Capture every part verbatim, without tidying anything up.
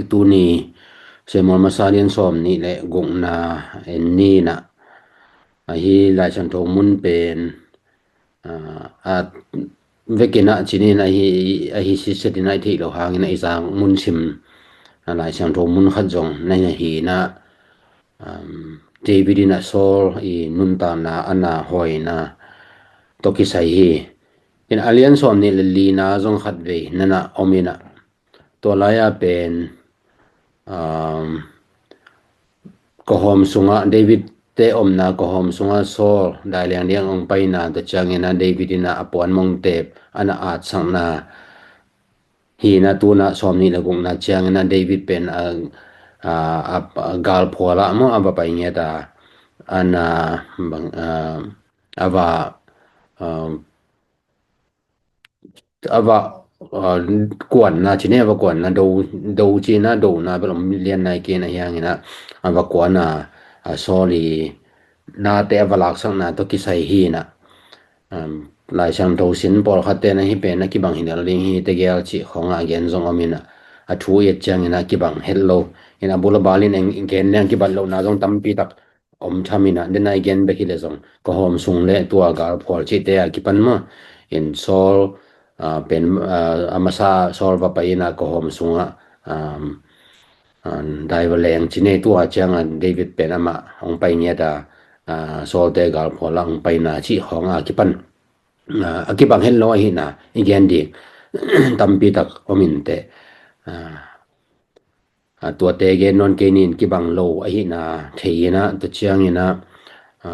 Tuni Samuel masa lian sawm nih le gukna en ni in ah, ahi Lai Siangtho mun pen, ah, a vekin ah cinin ahi, ahi sitset in ah i theih loh hangin ah i zak mun sim, ah, Lai Siangtho mun khat zong na hi in ah, um, David in ah Saul i nuntakna a na hawina tawh kisai hi. In a lian sawm nih le lina zong khat vei na na om in ah, tua lai-a pen, um, kawhawm sungah, David te omna kawhawm sungah Saul dai liangdiang hong paina, tua ciangin ah David in ah a puan mongtep a na atsakna hi in ah, tu in ah sawm nih le gukna ciangin ah David pen a, a, a, a galphual ah maw a va pai ngiat a, a na bang, a, a va, a, a va, a, kuanna ci ni, a va kuanna do, do ci in ah, dona bel om lian nai kei in ah, ahi hangin ah a va kuanna, a, Saul i nate a va laksakna tawh kisai hi in ah, um, Lai Siangtho sin pawlkhat te in ah hih pen a kibang hi lel ding hi tegel cih khawng a gen zong om in ah, a thu i et ciangin ah kibang het lo in ah, a bul a bal in eng gen leng kibat lohna zong tampi tak om tham in ah, den a i gen bek hi leh zong kawhawm sung le tua galphual cihte a kipan maw, in Saul, ah, pen, ah, a masa Saul va pai in ah kawhawm sungah, um, ah, dai va leng ci ni, tua ciangah David pen amah hong pai ngiat a, ah, Saul te galphual ah hong paina cih khawng a kipan, ah, a kibang het lo ahihna i gen ding tampi tak om in teh, ah, a, tuate gen nawn kei nin, kibang lo ahihna thei in ah, tua ciangin ah, a,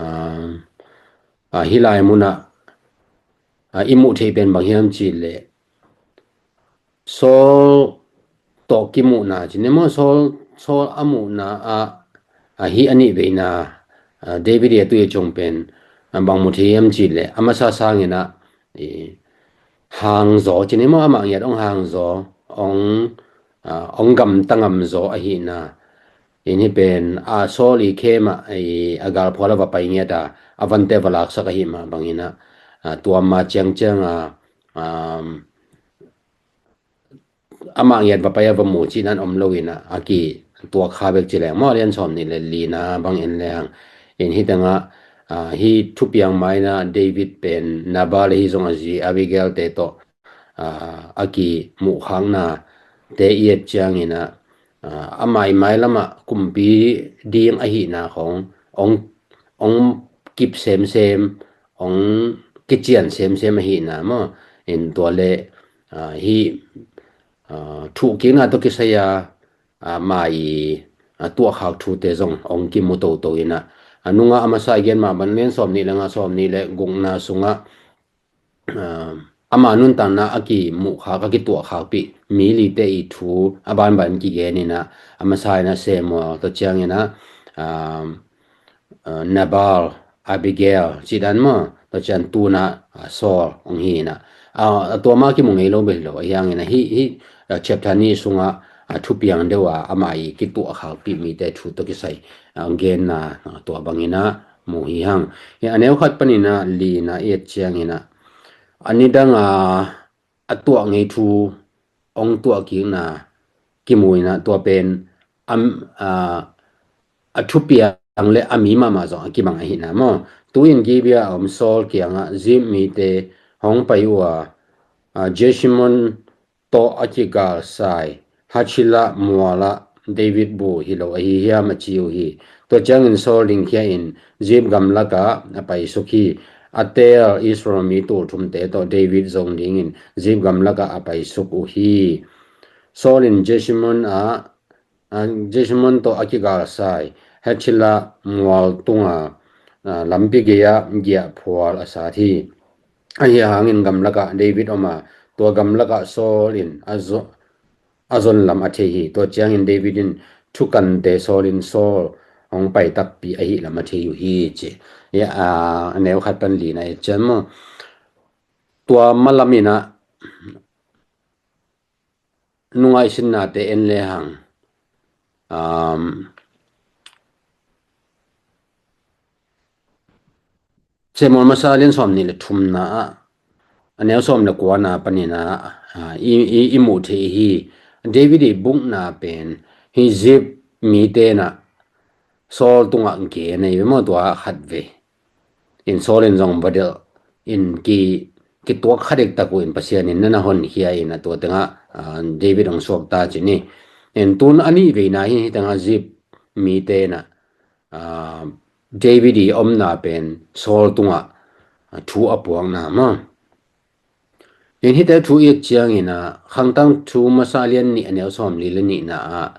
a, hih lai munah, a, i muh theih pen bang hiam cih leh Saul tawh kimuhna ci ni maw, Saul, Saul a muhna ah, a, hih a nih veina, a, David i a tui a ciang pen, a, bang mu thei hiam cih leh a masa sangin ah, i, hangzaw ci ni maw, amah ngiat hong hangzaw, hong, a, hong gamta ngamzaw ahihna. In hih pen, a, Saul i khem ah, i, a galphual a va pai ngiat a, a vante va laksak ahih mah bangin ah, a, tua ma ciangciang a, um, amah ngiat va pai a va mu cih nan om lo in ah, a kituak kha bek ci leng maw, a lian sawm nih le lina bang en leng. In hih tengah, a, hih thupiang ma in ah David pen Nabal le hih zong a zi Abigail te tawh, a, a kimuhkhakna te i et ciangin ah, a, a maimai lamah kumpi ding ahihna khawng hong, hong kip semsem, hong kician semsem ahihna maw. In tua le, a, hih, a, thuhkikna tawh kisai a, a, ama i, a, tuahkhak thute zong hong kimu toto in ah, a nungah a masa i gen mah bang lian sawm nih le nga, sawm nih le gukna sungah, ah, ama nuntakna a kimuhkhak, a kituahkhakpih mi lite i thu a banban kigen in ah, a masa in ah Samuel, tua ciangin ah, ah, ah, Nabal, Abigail cih dan maw, tua ciang tu in ah, ah, Saul hong hi in ah, ah, tua ma kimu ngei lo bel hi lo, ahi hangin ah hih, hih, ah, chapter nih sungah, ah, thupiang deuh a ama i kituahkhakpih mite thu tawh kisai, ah, genna, ah, tua bangin ah mu hi hang. Hi a neu khat panin ah lina i et ciangin ah, a nidang a, a tuah ngei thu hong tuahkikna kimu in ah, tua pen, am, a, a thupiang le a mi mahmah zong a kibang ahihna maw. Tu-in Gibeah a om Saul kiangah Zif mite hong pai uh a, a, Jeshimon tawh a kigalsai Hachilah mualah David bu hi lo ahi hiam, a ci uh hi. Tua ciangin Saul dingkhia in Zif gamlakah a paisuk hi. A teel Israel mi tulthumte tawh David zong dingin Zif gamlakah a paisuk uh hi. Saul in Jeshimon ah, a, Jeshimon tawh a kigalsai Hachilah mual tunga, a, lampi gei-ah giahphual a sat hi. Ahi hangin gamlakah David om a, tua gamlakah Saul in a zo-, a zon lam a thei hi. Tua ciangin David in thukante sawlin Saul hong pai takpi ahih lam a thei uh hi, ci. Hi a, a neu khat pan lina i et ciang maw. Tua malam in ah nungah i sinnate en lehang, um, Samuel masa lian sawm nih le thumna ah, a neu sawm le kuana panin ah, ah, i, i, i muh theih hi. David i bukna pen hih Zip mite in ah Saul tungah gen ahi ve maw, tua khat ve. In Saul in zong va delh in ki, kituak kha dektak uh in Pasian in na na honkhia in ah tua tengah, ah, David hong suakta ci ni. In tun a nih veina hi, hih tengah Zip mite in ah, ah, David i omna pen Saul tungah, ah, thu a puakna maw. In hihte thu i et ciangin ah, Khangtang Thu masa a lian nih a neu sawmli le nihna ah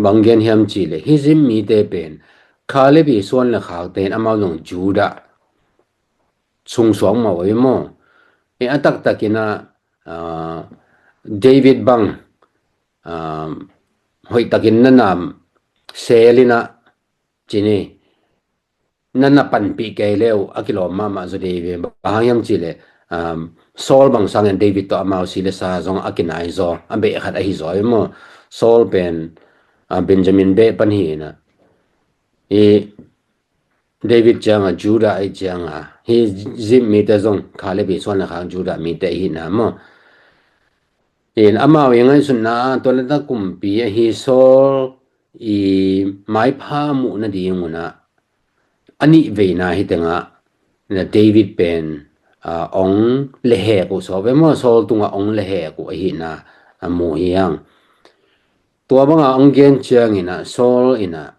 bang gen hiam cih leh, hih Zip mite pen Kaleb i suan le khakte in, amau zong Judah sungsuak mah uh hi maw. In a taktakin ah, ah, David bang, ah, hoihtakin na na seel in ah ci ni, na na panpih kei le uh a kilawm mahmah zaw ding hi ve. Bang hang hiam cih leh, um, Saul bang sangin David tawh amau si le sa zong a kinai zaw, a beh khat ahi zaw hi maw. Saul pen, ah, Benjamin beh pan hi in ah, hih David ciangah Judah ahi ciangah, hih Zip mite zong Kaleb i suan le khak Judah mite ahi na maw. In amau i ngaihsutna ah tua leh tua kumpi ahi Saul i maipha muh nading un ah, a nih veina hih tengah na David pen, ah, ong lehek uh sawt ve maw, Saul tungah ong lehek uh ahihna a mu hi hang. Tua banga ong gen ciangin ah Saul in ah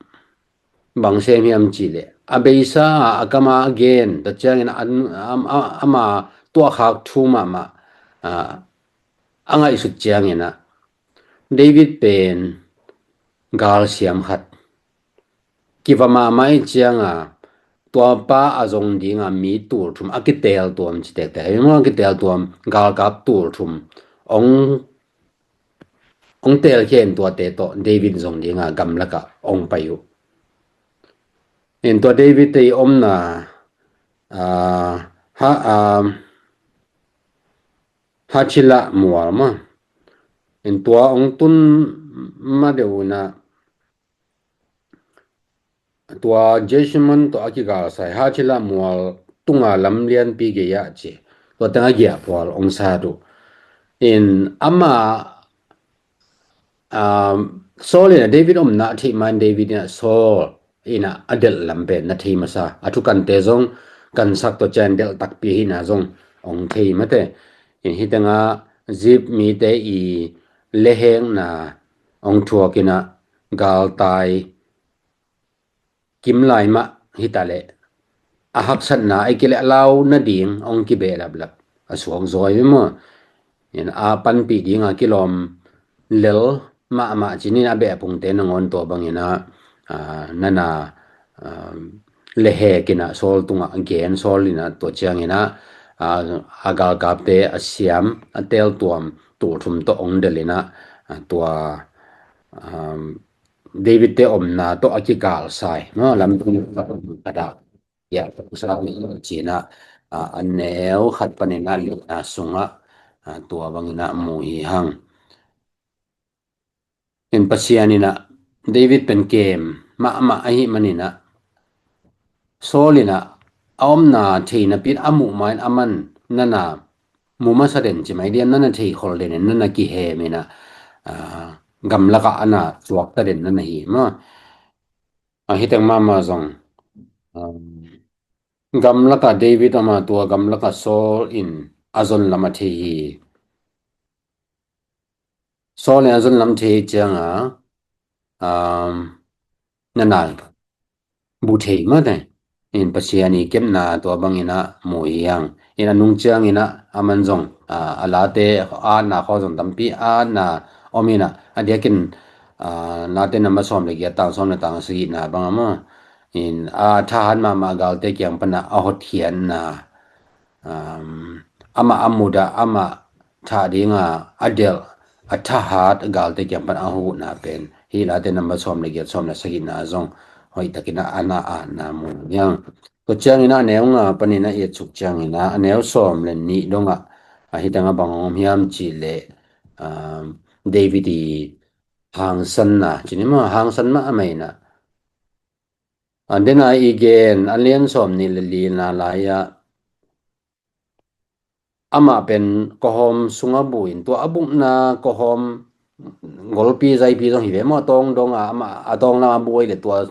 bang sem hiam cih leh, a beisa a, a kam a gen, tua ciangin ah an, am, a, ama tuahkhak thu mahmah, ah, a ngaihsut ciangin ah David pen galsiam khat kiva mahmah i cianga, tua pa a zong dinga mi tul thum a kitel tuam ci tektek hi maw, a kitel tuam galkap tul thum ong, ong telkhia in tuate tawh David zong dinga gamlakah ong pai uh. In tua David te i omna, ah, ha, ah, Hachilah mual maw. In tua ong tun ma deuh un ah, tua Jeshimon tawh a kigalsai Hachilah mual tunga lam lianpi gei ah ci, tua teng a giahphual ong sat uh. In ama, um, Saul in ah David omna a theih ma in David in ah Saul in ah a delh lam pen na thei masa. A thukante zong kansak, tua ciang delh takpi ahihna zong ong thei mate. In hih tengah Zip mite i lehekna ong thuak in ah galtai kim lai mah hi ta leh, a haksatna ahih kei leh a lau nading ong kibehlaplap a suak zaw hi maw. In a panpih dinga kilawm lel mahmah ci ni in, a beh a phungte nangawn tua bangin ah, ah, na na, ah, lehek in ah Saul tungah gen, Saul in ah tua ciangin ah, ah, a galkapte a siam, a teltuam tul thum tawh ong delh in ah, ah, tua, ah, David te omna tawh a kigalsai maw, lam tung khat ah, ya, sa ci in ah, ah, a neu khat panin ah lina sungah, ah, tua bangin ah mu hi hang. In Pasian in ah David pen kem mahmah ahih manin ah, Saul in ah a omna thei napi in a muh ma in aman na na mu masa den ci mai diam, na na thei khol den in, na na kihem in ah, ah, gamlakah a na suakta den na na hi maw. Ah, hih teng mahmah zong, um, gamlakah David om a, tua gamlakah Saul in a zon lam a thei hi. Saul in a zon lam thei cianga, um, na na bu thei mate. In Pasian i kepna tua bangin ah mu hi hang. In a nung ciangin ah aman zong, ah, a Late atna khawng zong tampi atna om in ah, a diakin, ah, Late number sawm le giat, tang sawm le tang sagihna bang a maw. In a thahat mahmah galte kiang pan ah a hotkhiatna, um, amah a mudah, amah thah dinga a delh, a thahat galte kiang pan a huhna pen hih Late number sawm le giat, sawm le sagihna zong hoihtakin ah a na, a na mu hi hang. Tua ciangin ah a neu nga panin ah i et suk ciangin ah a neu sawm le nih dongah, ah, hih tengah bang om hiam cih leh, um, David i hangsanna ci ni maw, hangsan mahmah in ah, ah, dena i gen a lian sawm nih le lina lai-ah, amah pen kawhawm sungah bu in, tua a bukna kawhawm golpi zaipi zong hi ve maw, a tawng dong a, ama, a tawng lam a buai le tua,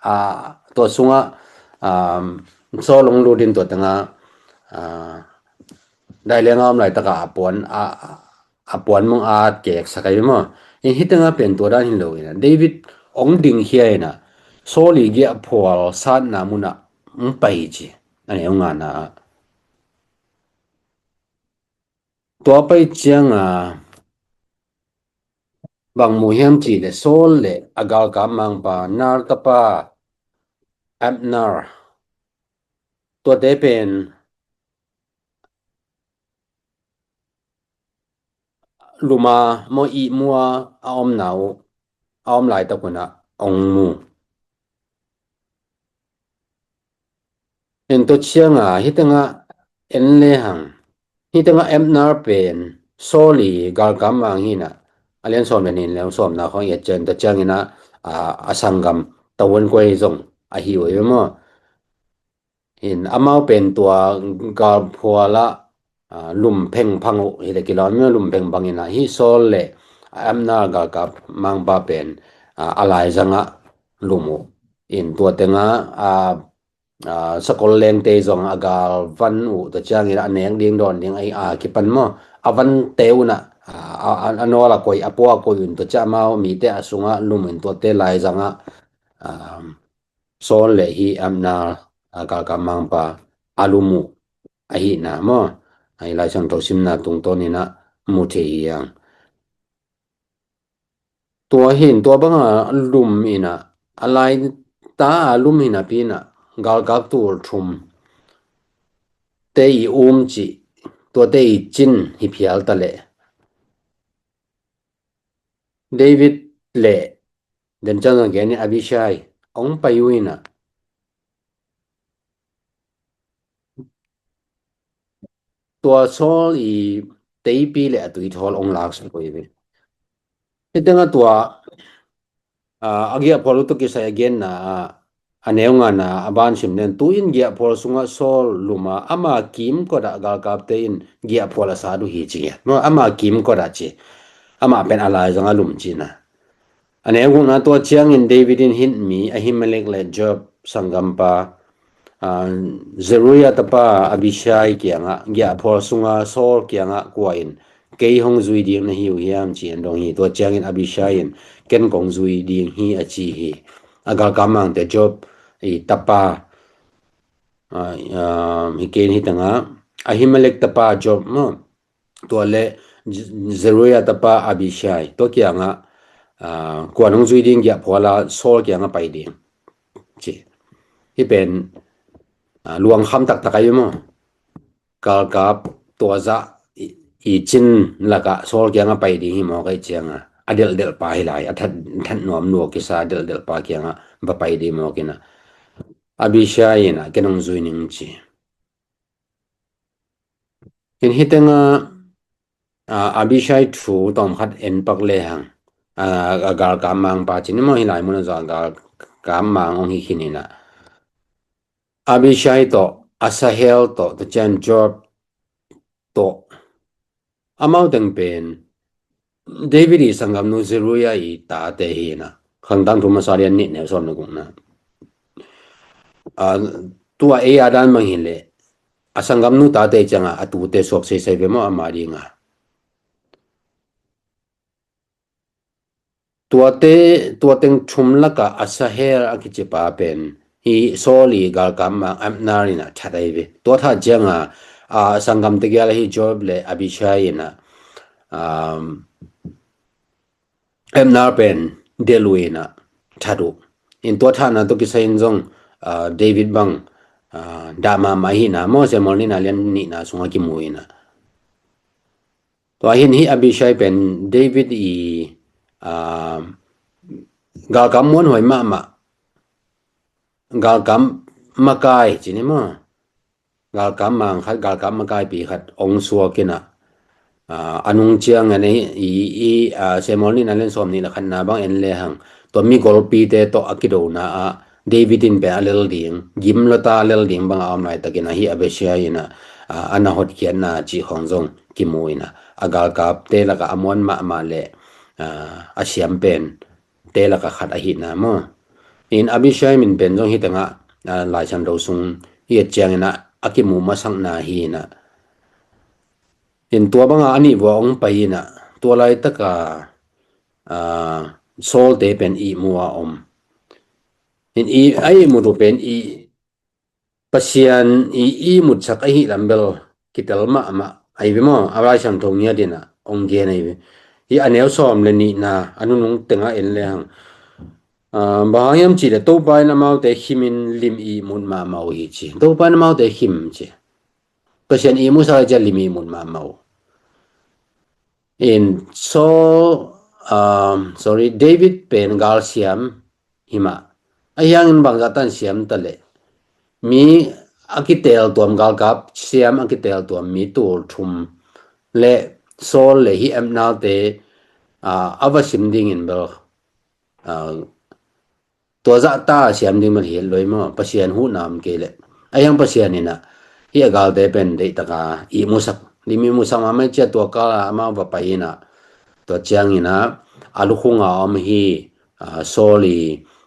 a, tua sungah, um, Saul hong lut in tua tengah, a, daileng a om laitakah a puan, a, a puan mong a keksak ahi ve maw. In hih tengah pen tua dan hi lo in a, David hong dingkhia in a, Saul i giahphual satna munah hong pai ci. A neu ngana ah. Tua pai cianga bang mu hiam cih leh Saul le a galkap mangpa Ner tapa Abner, tuate pen lum a maw, ihmu a a omna uh, a om laitak un ah hong mu. En tua cianga hih tengah en lehang, hih tengah Abner pen Saul i galkap mang hi in a, a lian sawm le nih le sawmna khawng i et ciang, tua ciangin a, a, a sanggam tavuan kuai zong ahi uh hi maw. In amau pen tua galphual ah, a, lum phengphang uh hi le kilawm maw, lum phengphang in a, hih Saul le Abner galkap mangpa pen, a, a laizang ah lum uh. In tua tengah, a, a, sakol lengte zong a galvan uh, tua ciangin a nek ding dawn ding a, a kipan maw, a vante un a, a, a, a nawl a koi, a pua a koi un, tua ciang amau mite a sungah lum in tuate laizang ah, a, Saul le hih Abner, a, galkap mangpa a lum uh ahihna maw, a, hih Lai Siangtho simna tungtawn in a mu thei hi hang. Tua hi in, tua banga lum in a, a laita a lum hi napi in a, galkap tul thum te i um cih, tuate i cin hi phial ta leh, David le den ciang zong gen in Abishai hong pai uh in a, tua Saul i teipi le a tuithawl hong laksak uh hi ve. Hih tengah tua, a, a giahphual uh tawh kisai a genna ah, a neu ngana a ban sim den, tu-in giahphual sungah Saul lum a, ama kimkot ah galkapte in giahphual a sat uh hi ci. Maw, ama kimkot ah ci. Amah pen a laizang a lum cihna. A neu gukna, tua ciangin David in Hit mi Ahimelek le Joab sanggampa, a, Zeruiah tapa Abishai kiangah, giahphual sunga Saul kiangah kua in, kei hong zui ding na hi uh hiam, ci-in dong hi. Tua ciangin Abishai in, ken kong zui ding hi, a ci hi. A galkap mangte Joab i tapa, a, a, hi ken hi tanga, Ahimelek tapa Joab maw, tua le Zeruiah tapa Abishai, tua kiangah, a, kua in hong zui ding, giahphual a Saul kiangah pai ding, ci. Hih pen, a, luangkham taktak ahi maw. Galkap tua zah i, i cin lakah Saul kiangah pai ding hi mawk ahih ciangah, a delhdelh pa hi lai, a that, that nuam lua kisa a delhdelh pa kiangah va pai ding mawk in a, Abishai in a, ken hong zui ning, ci. In hih tengah, a, Abishai thu tawmkhat en pak lehang, a, a galkap mangpa ci ni maw, hih lai mun a zong a galkap mang hong hi khin in a, Abishai tawh, Asahel tawh, tua ciang Joab tawh, amau teng pen David i sanggamnu Zeruiah i tate hi in a, Khangtang thu masa lian nih neu sawm le gukna. A, tua ei a dan mang hi leh, a sanggamnu tate ciangah a tute suak seisei ve maw ama dinga. Tuate, tua teng thum lakah Asahel a kicipa pen hih Saul i galkap mang Abner in a that ahi ve. Tua that ciangah, a, sanggamte gial ahi Joab le Abishai in a, um, Abner pen delh uh in a that uh. In tua thatna tawh kisai in zong, a, David bang, a, dah mahmah ahihna maw, Samuel nihna lian nihna sungah kimu in a. Tua hi in hih Abishai pen David i, a, galkap muanhuai mahmah, galkap makai ci ni maw, galkap mang khat, galkap makaipi khat hong suak in a, a, a nung ciang a nei i, i, a, Samuel nihna lian sawm nih le khatna bang en lehang, tua mi golpite tawh a kidona ah David in pen a lel ding, gim lua ta a lel ding bang a om laitakin a, hih Abishai in a, a, a na hotkhiatna cih khawng zong kimu in a, a galkapte lakah a muan mahmah le, ah, a siam pen te laka khat ahihna maw. In Abishai min pen zong hi tengah, ah, Lai Siangtho sung i et ciangin ah a kimu masakna hi in ah. In tua banga a nih vua hong pai in ah, tua laitaka, ah, Saul te pen ihmu a om. In i, a ihmut uh pen i Pasian i ihmutsak ahih lam bel kitel mahmah ahi ve maw. A Lai Siangtho ngiat in ah hong gen ahi ve. Hi a neu sawm le nihna a nunung tengah en le hang. Ah, bang hang hiam cih leh Topa in amaute khimin lim ihmut mahmah uh hi ci. Topa in amaute khim ci. Pasian ihmutsak ahih ciang lim ihmut mahmah uh. In Saul, um, sorry, David pen galsiam hi mah. Ahi hangin bangzah tan siam ta leh, mi a kiteel tuam, galkap siam a kiteel tuam mi tul thum le Saul le hih Abner te, ah, a va sim dingin bel, ah, tua zahta siam ding bel hi lo hi maw, Pasian huhna om kei leh. Ahi hang Pasian in ah hih a galte pen deihtaka ihmusak, lim ihmusak mahmah ahih ciang tua kala amau va pai in ah, tua ciangin ah a lukhunga om hi, ah, Saul i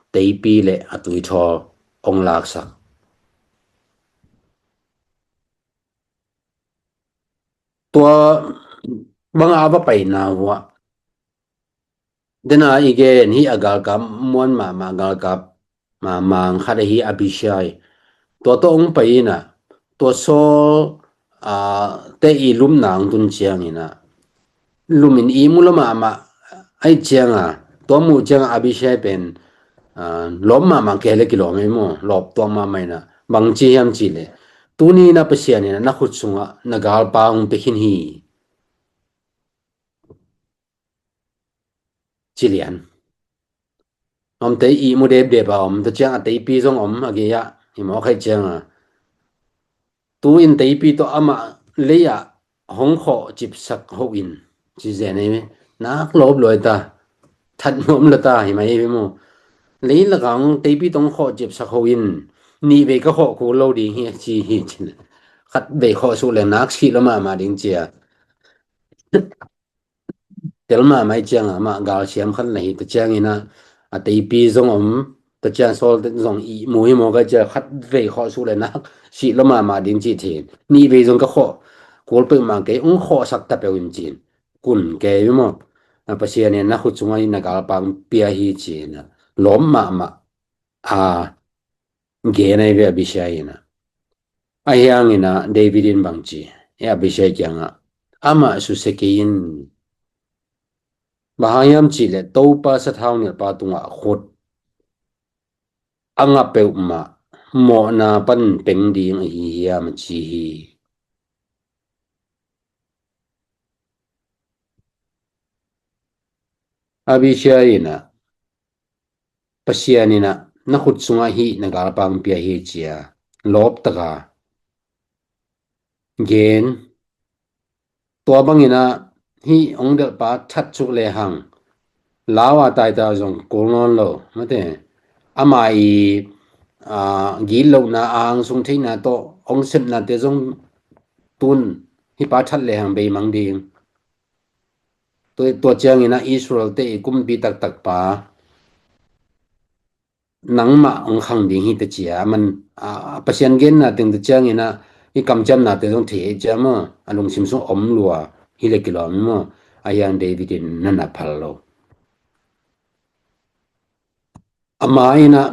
teipi le a tuithawl hong laksak. Tua banga a va paina uh ah, dena i gen hi a galkap muan mahmah, galkap mahmah khat ahi Abishai. Tua tawh hong pai in ah, tua Saul, ah, te i lupna hong tun ciangin ah, lum in ihmu lo mahmah ahih cianga, tua muh cianga Abishai pen, ah, lawm mahmah kei le kilawm hi maw, lawp tuak mahmah in ah, bang ci hiam cih leh, tuni in ah Pasian in ah na khut sungah na galpa hong pia khin hi. Ci lian. Om te ihmu depdep a om, tua ciang a teipi zong om a gei ah, hi mawk ahih cianga. Tu-in teipi tawh amah lei ah hong khawh cipsak hoh in, ci zen ei ve. Nak lawp luai ta, that nuam lo ta, hi mai ei ve maw. Lei lakah hong teipi tawh hong khawh cipsak hoh in, nih vei ka khawh kul lo ding hi, ci hi, ci. Khat vei khawh suk leng nak sih lo mahmah ding cia. Tel mahmah ahih cianga amah galsiam khat na hi, tua ciangin ah a teipi zong om, tua ciang Saul te zong ihmu hi mawk ahih ciang khat vei khawh suk le nak sih lo mahmah ding cih thei. Nih vei zong ka khawh kul peuhmah kei, hong khawhsak ta peuh in ci-in kun kei hi maw. A Pasian in na khut sungah hih na galpa hong pia hi ci-in ah lawm mahmah a gen ahi ve Abishai in ah. Ahi hangin ah David in bang ci, e Abishai kiangah, amah susia kei in. Bang hang hiam cih leh Topa sathau nilhpa tungah khut a ngah peuhmah mawhna pan peng ding ahi hiam, a ci hi. Abishai in ah, Pasian in ah na khut sungah hih na galpa hong pia hi cia lawp taka gen. Tua bangin ah hih hong delhpa that suk le hang, lau a taita zong kul nawn lo, mate. Ama i, ah, gitlohna, a angsung theihna tawh hong sepnate zong tun hih pa that le hang beimang ding. Tua, tua ciangin ah Israel te i kumpi taktak pa nangmah hong khang ding hi ta cia, aman, a, Pasian genna teng ta ciangin ah i kamciamnate zong thei hi cia maw, a lungsim sung om lua hi le kilawm hi maw, ahi hang David in na na phal lo. Ama in ah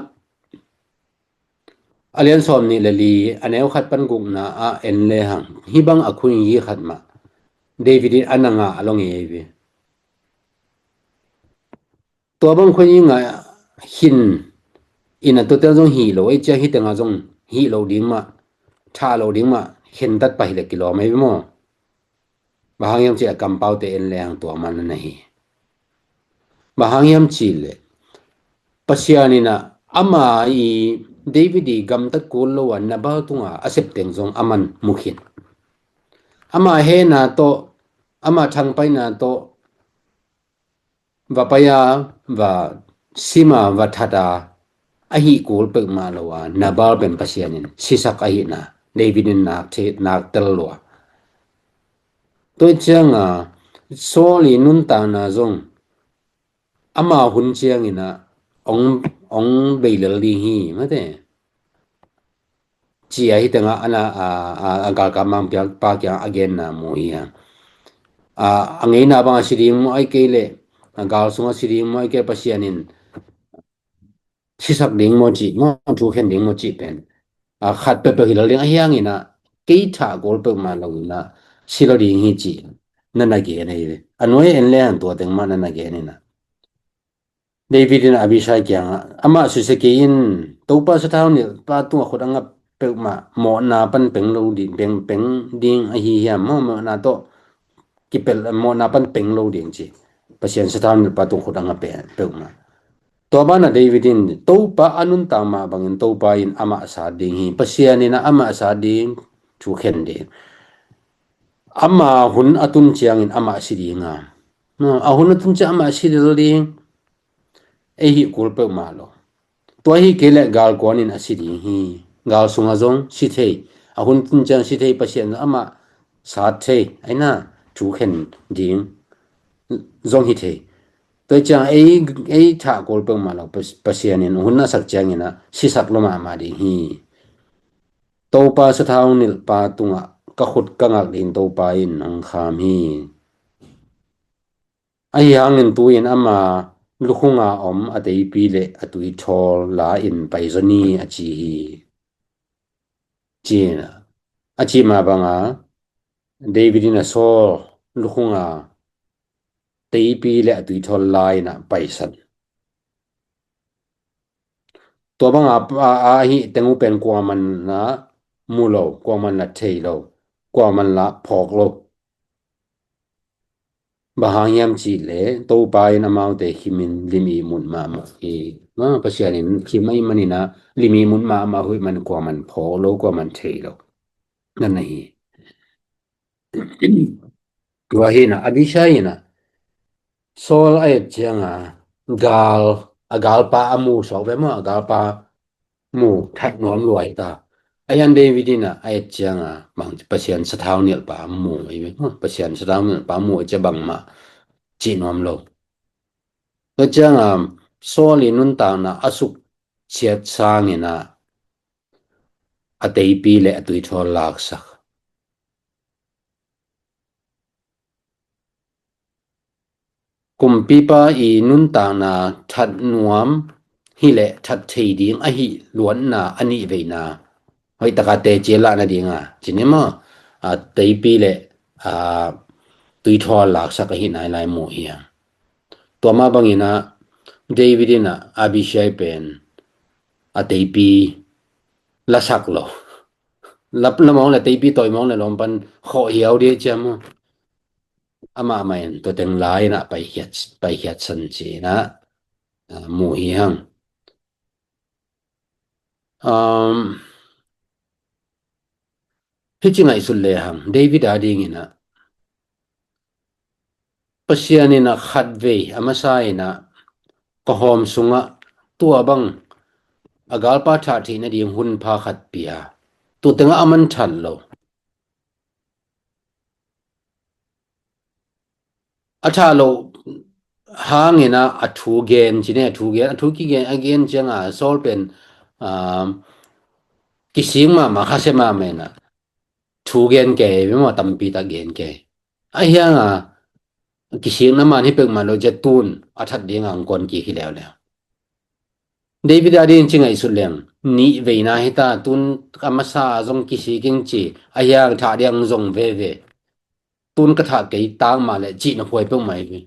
a lian sawm nih le li, a neu khat pan gukna ah en le hang, hih bang a khuing hi khat mah David in a na ngah a lo ngei ve. Tua bang khuing hi ngah khin in ah tuate zong hih lo, ei cia hih tengah zong hih lo ding mah, thah lo ding mah khentat pah hi le kilawm ei ve maw. Bang hang hiam cih a kampaute en le hang tua man na hi. Bang hang hiam cih leh Pasian in ah ama i David i gamtat kul lo a Nabal tunga a sep teng zong aman mu khin. Ama hehna tawh, ama thangpaihna tawh va pai a, va sim a, va that a, a hih kul peuhmah lo a Nabal pen Pasian in sisak ahihna David in nak the-, nak tel lua. Tua cianga Saul i nuntakna zong ama hun ciangin ah ong, ong bei lel ding hi, mate. Ci a hi tengah ana, a, a, a galkap mang piak pa kiang a genna mu hi a. A, a ngeina bang a si ding mu ai kei leh, a gal sung a si ding mu ai kei Pasian in sisak ding mu ci, mu thu khen ding mu ci pen. A khat peuhpeuh hi lo ding a hiangin ah, kei thah kul peuhmah lo in ah, si lo ding hi ci, na na gen ahi ve. A nuai en le han tua teng mah na na gen in ah. David in Abishai kiangah, amah susia kei in, Topa sathau nilh pa tungah khut a ngap peuhmah mawhna pan peng lo ding, peng, peng ding ahi hiam maw, mawhna tawh kipel, mawhna pan peng lo ding ci. Pasian sathau nilh pa tungah khut a ngap pe-, peuhmah. Tua banah David in Topa a nuntak mah bangin Topa in amah sat ding hi, Pasian in amah sat ding, thu khen ding. Ama hun a tun ciangin amah si ding a. A hun a tun ciang amah si lel ding. Ei hih kul peuhmah lo. Tua hi kei leh galkuan in a si ding hi. Gal sungah zong si thei. A hun tun ciang si thei, Pasian amah sat thei. Aina thu khen ding zong hi thei. Tua ciang ei, ei thah kul peuhmah lo. Pas-, Pasian in hun a sak ciangin ah sisak lo mahmah ding hi. Topa sathau nilh pa tungah ka khut ka ngak ding Topa in hong kham hi. Ahi hangin tu-in ama lukhunga om a teipi le a tuithawl la in paizaw ni a ci hi. Ci-in a, a cih mah banga David in a Saul lukhunga teipi le a tuithawl la in a paisan. Tua banga a, a, a hih teng uh pen kuaman la mu lo, kuaman la thei lo, kuaman la phawk lo. Bang hang hiam cih leh Topa in amaute khimin lim ihmut mahmah hi. Ma, Pasian in khim ahih manin a lim ihmut mahmah uh ahih man kuaman phawk lo, kuaman thei lo. Nan ahi. Tua hi in a, Abishai in a Saul a et cianga gal, a galpa a mu suak ve maw, a galpa mu that nuam lua hi ta. A hian David in a, a et cianga bang Pasian sathau nilhpa mu ahi ve maw, Pasian sathau nilhpa mu a cia bangmah cih nuam lo. Tua cianga Saul i nuntakna a suk ciat sangin a, a teipi le a tuithawl laksak. Kumpipa i nuntakna that nuam hi le that thei ding ahi luatna a nih veina. Hoih taka teci a lahna dinga cini maw, a teipi le, a, tuithawl laksak ahi nai lai mu hi a. Tua mah bangin a David in a Abishai pen a teipi lasak lo. Lap lamawng le teipi tawi mawng le lawm pan khawh hiau dia ciam maw. Amah mah in tua teng lai in a paikhiat, paikhiat san ci in a, a, mu hi hang. Um, hih ci ngaihsut le hang, David a dingin a Pasian in a khatvei a masa in a ka hawm sungah tua bang a galpa thah theih nading hun pha khat pia. Tua tengah a man that lo. A thah loh hangin a, a thu gen, cine a thu gen, a thu kigen, a gen cianga Saul pen, um, kising mahmah, khasia mahmah in a thu gen kei, mi maw tampi tak gen kei. A hianga kisikna man hi peuhmah lo cia tun a that dinga ang kuan kik hi leuleu. David a dingin ci ngaihsut leng, nih veina hi ta, tun a masa zong kisik ing ci, a hiang thah ding zong veve. Tun ka thah kei tak mah le cihna khuai peuhmah hi.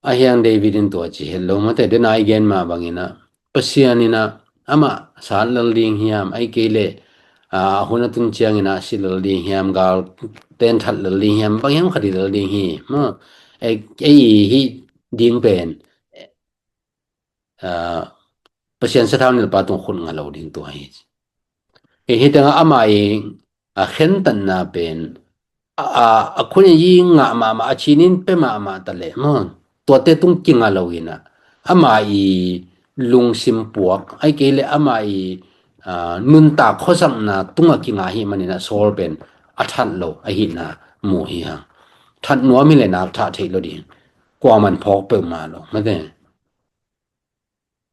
A hiang David in tua ci het lo mate, den a i gen mah bangin a Pasian in a amah sat lel ding hiam, ai kei le, a, hun a tun ciangin a si lel ding hiam, gal ten that lel ding hiam, bang hiam khat hi lel ding hi. Ma, ei, ei hi ding pen, a, Pasian sathau nilhpa tung khut nga lo ding tua hi. Ei hi tengah amah i, a, khentatna pen, a, a, a khun i ngah mahmah, a cinin pe mahmah ta leh maw, tuate tung kinga lo in a, amah i lungsim puak, ai kei le amah i, a, nuntak khuasakna tungah kinga hi manin a Saul pen a that lo ahihna mu hi hang. That nuam hi le nak thah theih lo ding. kuaman phawk peuhmah lo mate.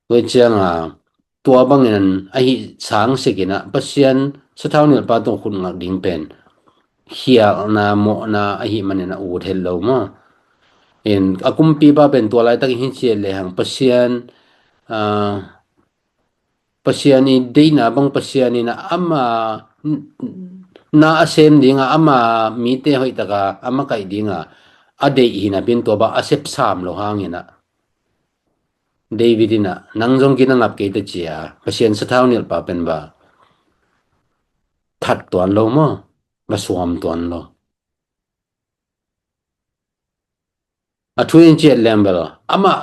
Tua cianga tua bangin ahi sang sikinah Pasian sathau nilhpa tung khut ngak ding pen khialhna mawhna ahi manin a ut het lo maw? In a kumpipa pen tua laitakin hi ciat lehang Pasian, ah, Pasian i deihna bang Pasian in ama na a sem dinga ama mite hoihtaka a makaih dinga a deih hinapin tua bang a sepsam lo hanginah David inah nang zong gina ngap kei ta cia Pasian sathau nilhpa pen ba that tuan lo maw? Ba suam tuan lo. A thu in ciat lembel amah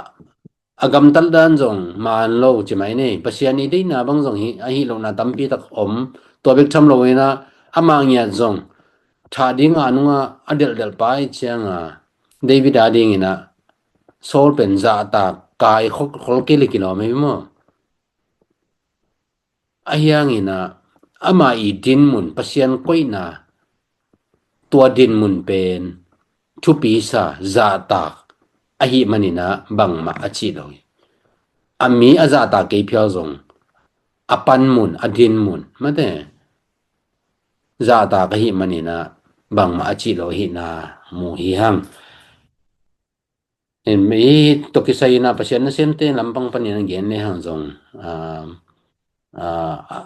a gamtat dan zong maan lo ci mai ni. Pasian i deihna bang zong hi ahi lohna tampi tak om. Tua bek tham lo inah amah ngiat zong thah dinga nunga a delhdelh pa i cianga David a dinginah Saul pen zahtak kai khol kei le kilawm hi maw? Ahi hanginah ama i dinmun Pasian koihna tua dinmun pen thupisa zahtak ahi maninah bangmah a cih lo hi. A mi a zahtak kei phial zong a panmun a dinmun mate zahtak ahi maninah bangmah a cih lo hihna mu hi hang. Hi tawh kisai inah Pasian nasemte lampang panin a gen le hang zong a, a,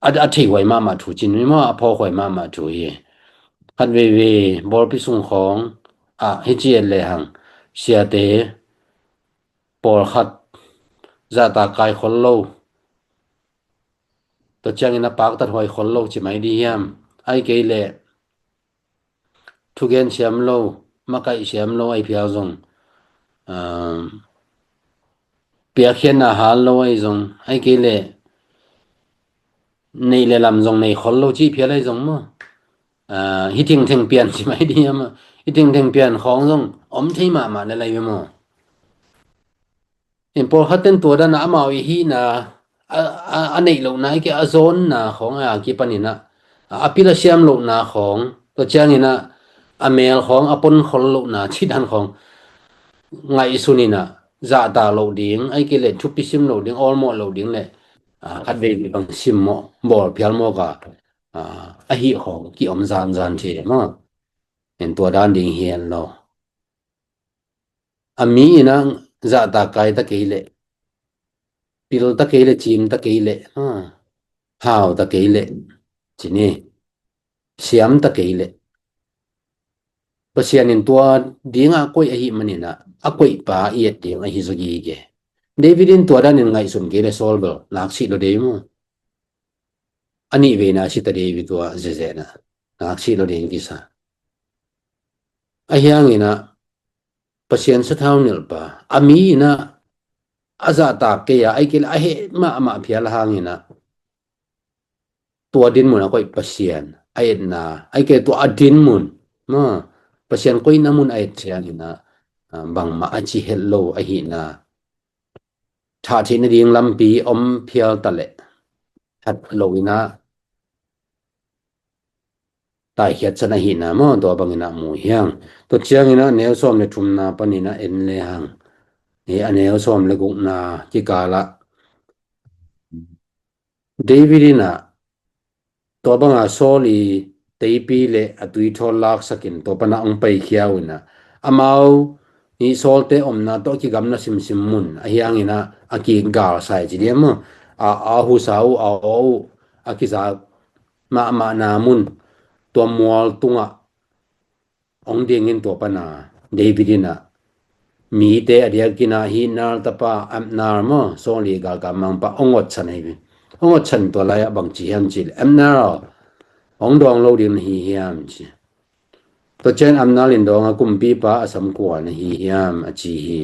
a theihuai mahmah thu cin mi maw a phawkhuai mahmah thu hi. Khat veivei bawlpi sung khawng a hi ciat le hang siate pawlkhat zahtak kai khol lo. Tua ciangin a paktat huai khol lo ci mai di hiam? Ai kei leh thugen siam lo, makaih siam lo ai phial zong, piakhiatna hal lo ai zong ai kei leh neih le lam zong nei khol lo cih phial ai zong maw? Hi thingtheng pian ci mai di hiam? Hi thingtheng pian khawng zong om thei mahmah le lai ve maw? In pawlkhat ten tua dana amau i hihna a neih lohna i kei a zawnna khawng a kipaninah a pil a siam lohna khawng tua cianginah a mel khawng a pon khol lohna cih dan khawng ngaihsuninah zahtak loh ding ai kei le thupi sim loh ding awlmawh loh ding le khat vei bang simmawh bawl phial mawka ahi khawng ki-om zanzan thei maw? In tua dan ding hi hen lo. A mi inah zahtak kai ta kei leh pil ta kei leh cim ta kei leh hau ta kei leh ci ni siam ta kei leh Pasian in tua dinga koih ahi maninah a koihpa i et ding ahi zaw gige. David in tua danin ngaihsun kei leh Saul bel nak sih lo dei maw? A nih veina sita David tua zezehna nak sih lo ding kisa. Ahi hanginah Pasian sathau nilhpa a mi inah a zahtak kei a ai kei le a heh mahmah phial a hanginah tua dinmun a koih Pasian a etna ai kei tua a dinmun maw? Pasian koihna mun a et cianginah bangmah a ci het lo ahihna thah theih nading lampi om phial ta leh that lo inah taikhiat san ahihna maw? Tua banginah mu hiang. Tua cianginah neu sawm le thumna paninah en le hang hi a neu sawm le gukna kikalah David inah tua banga Saul i teipi le a tuithawl laksakin tua pana hong paikhia uh inah amau i Saulte omna tawh kigamla simsim mun ahi hanginah a kigalsai ci diam maw? A husa uh a aw uh a kizak mahmahna mun tua mual tungah hong dingin tua pana David inah mite a diakinah hi Ner tapa Abner maw? Saul i galkap mangpa hong otsan ahi ve. Hong otsan tua lai-ah bang ci hiam cih leh Abner aw hong dawng lo ding na hi hiam ci. Tua ciang Abner in dawnga kumpipa a sam kua na hi hiam a ci hi.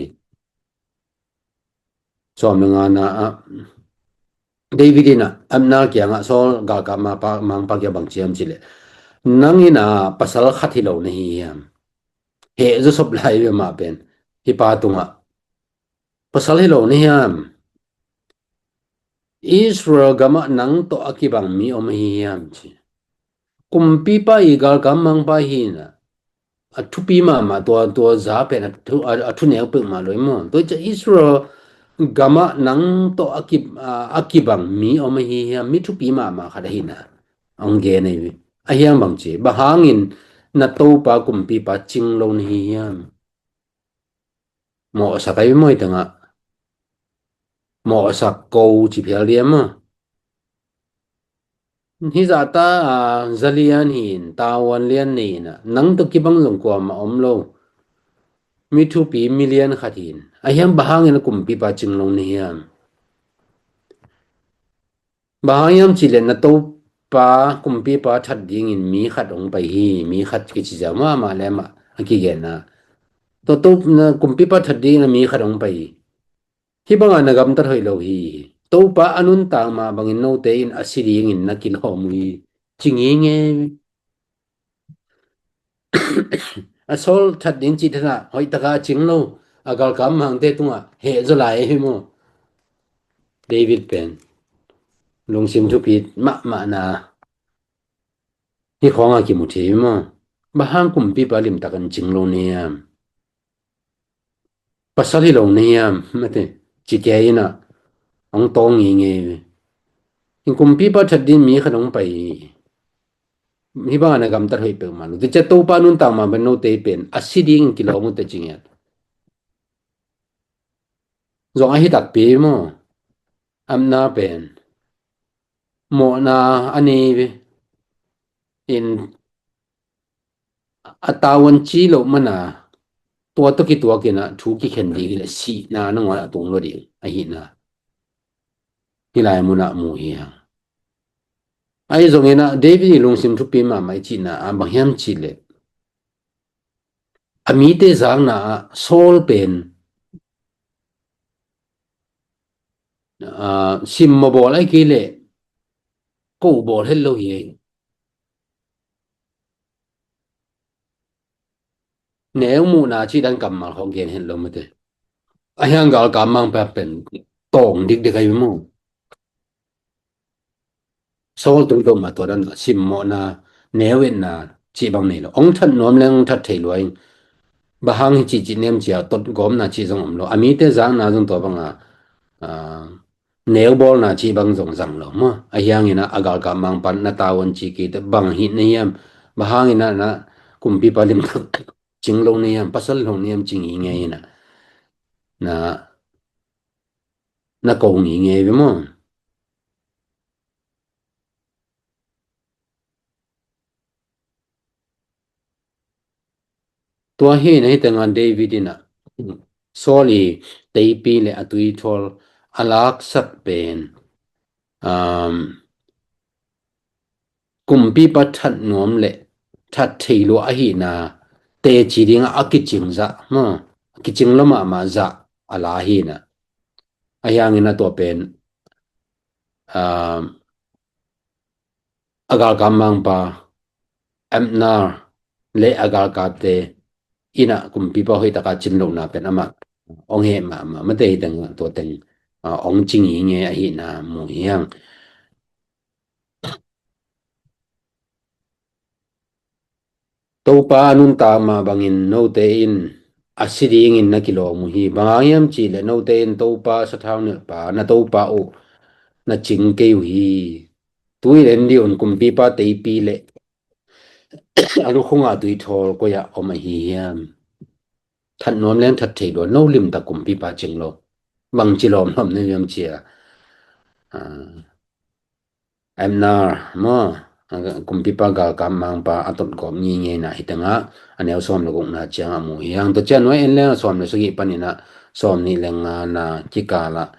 Sawm le ngana ah David inah Abner kiangah Saul galkap mangpa kiang bang ci hiam cih leh nang inah pasal khat hi lo na hi hiam? Heh zaw sop lai ve mah pen hi pa tungah pasal hi lo na hiam? Israel gamah nang tawh a kibang mi om ahi hiam ci. Kumpipa i galkap mangpa hi inah a thupi mahmah, tua, tua za pen a thu, a, a thuneu peuhmah lo hi maw. Tua ciang Israel gamah nang tawh a ki, a, a kibang mi om ahi hiam, mi thupi mahmah khat ahi na. Hong gen ahi. Ahi hang bang ci, bang hangin na Topa kumpipa cing lo na hi hiam? Mawhsak ahi maw, hih tengah. Mawhsak ko ci phial diam maw. Hih zahta, a, za lian hi in, tavuan lian nei in a, nang tawh kibang zong kuamah om lo. Mi thupi, mi lian khat hi in. Ahi hang bang hangin a kumpipa cing lo na hiam? Bang hang hiam cih leh na Topa kumpipa that dingin mi khat hong pai hi, mi khat kici ziau mahmah le amah a kigen a. Tua Topa kumpipa that dingin a mi khat hong pai hi. Hih bangah na gamtat hoih lo hi. Topa a nuntak mah bangin note in a si dingin na kilawm uh hi. Ci ngingei. A Saul that ding cih thadah hoih taka a cing lo, a galkap mangte tungah heh zaw lai hi maw. David pen lungsim thupi mahmah na. Hih khawngah kimu thei hi maw. Bang hang kumpipa limtak in cing lo na hiam? Pasal hi lo na hiam? Mate, ci kei in a, hong tawng ngingei ve. Hih kumpipa that ding mi khat hong pai hi. Hih bangah na gamtat hoih peuhmah lo. Tua ciang Topa nuntak mah bangin note pen a si dingin kilawm uh teh ci ngiat. Zong ahi takpi maw. Abner pen mawhna a nei ve. In a tavuan ci loh man a, tua tawh kituak in a thu kikhen ding hi leh sihna nangawn a tung lua ding ahi na. Hih lai munah mu hi hang. Ahi zongin a David i lungsim thupi mahmah i cihna ah bang hiam cih leh, a mite zakna ah Saul pen, ah, simmawh bawl ahih kei leh ko bawl het lo hi. Neu muhna cih dan kammal khawng gen het lo mate. Ahi hang galkap mangpa pen tawng dikdik ahi maw. Saul tungtawn mah tua dan simmawhna, neu etna cih bang nei lo. Hong that nuam leng hong that thei lua in. Bang hang hi cih cih nem cia tot gawmna cih zong om lo. A mite zakna zong tua banga, ah, neu bawlna cih bang zong zang lo maw. Ahi hangin a, a galkap mangpa na tavuan ci kei teh bang hi na hiam. Bang hangin a na kumpipa limtak cing lo na hiam, pasal lo na hiam ci ngingei in a. Na, na ko ngingei ve maw. Tua hi na hi tengah David in a Saul i teipi le a tuithawl a laksak pen, um, kumpipa that nuam le that thei lua ahihna teci dingah a kicing zah maw, a kicing lo mahmah zah a la hi na. Ahi hangin a tua pen, um, a galkap mangpa Abner le a galkapte in a kumpipa hoih taka cin lohna pen amah hong heh mahmah mate hi teng, tua teng, ah, hong ci ngingei ahihna mu hi hang. Topa a nuntak mah bangin note in a si dingin na kilawm uh hi. Bang hang hiam cih leh note in Topa sathau nilhpa, na Topa uh na cing kei uh hi. Tu in en dih un, kumpipa teipi le a lukhungah tuithawl koi ah om ahi hiam? That nuam leng that thei lua, no limtak kumpipa cing lo. Bangci lawmlawm na hiam cia, ah, Abner maw, kumpipa galkap mangpa a totgawp ngingeina hi tengah a neu sawm le gukna ciangah mu hi hang. Tua ciang nuai en leng a sawm le sagih panin a sawm nih le ngana kikalah,